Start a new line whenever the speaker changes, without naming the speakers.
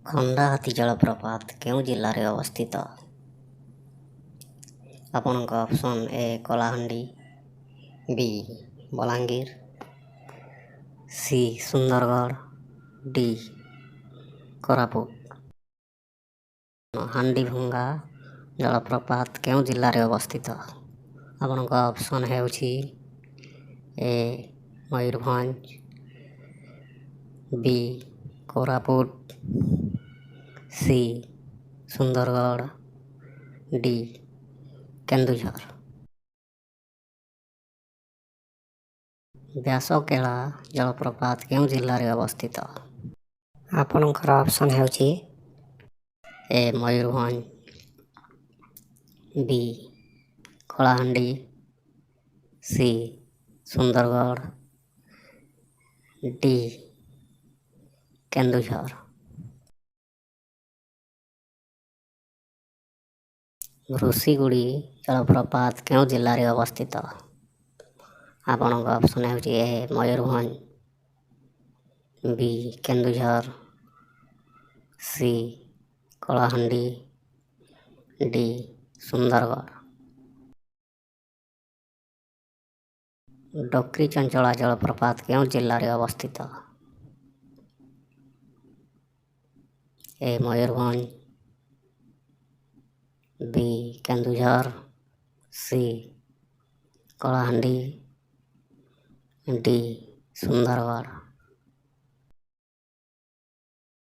ଖଣ୍ଡାହାତୀ ଜଳପ୍ରପାତ କେଉଁ ଜିଲ୍ଲାରେ ଅବସ୍ଥିତ? ଆପଣଙ୍କ option A Kalahandi, B Balangir, C Sundargarh, D Koraput. Handibhanga ଜଳପ୍ରପାତ କେଉଁ ଜିଲ୍ଲାରେ ଅବସ୍ଥିତ? ଆପଣଙ୍କ ଅପସନ୍ ହେଉଛି ଏ ମୟୂରଭଞ୍ଜ, ବି କୋରାପୁଟ, ସି ସୁନ୍ଦରଗଡ଼, ଡି କେନ୍ଦୁଝର। ବ୍ୟାସକେଳା ଜଳପ୍ରପାତ କେଉଁ ଜିଲ୍ଲାରେ ଅବସ୍ଥିତ? ଆପଣଙ୍କର ଅପସନ୍ ହେଉଛି ଏ ମୟୂରଭଞ୍ଜ, ବି କଳାହାଣ୍ଡି, ସି ସୁନ୍ଦରଗଡ଼, ଡି କେନ୍ଦୁଝର। ଋଷିଗୁଡ଼ି ଜଳପ୍ରପାତ କେଉଁ ଜିଲ୍ଲାରେ ଅବସ୍ଥିତ? ଆପଣଙ୍କ ଅପସନ୍ ହେଉଛି ଏ ମୟୂରଭଞ୍ଜ, ବି କେନ୍ଦୁଝର, ସି କଳାହାଣ୍ଡି, ଡି ସୁନ୍ଦରଗଡ଼। ଡକ୍ରି ଚଞ୍ଚଳା ଜଳପ୍ରପାତ କେଉଁ ଜିଲ୍ଲାରେ ଅବସ୍ଥିତ? ଏ ମୟୂରଭଞ୍ଜ, ବି କେନ୍ଦୁଝର, ସି କଳାହାଣ୍ଡି, ଡି ସୁନ୍ଦରଗଡ଼।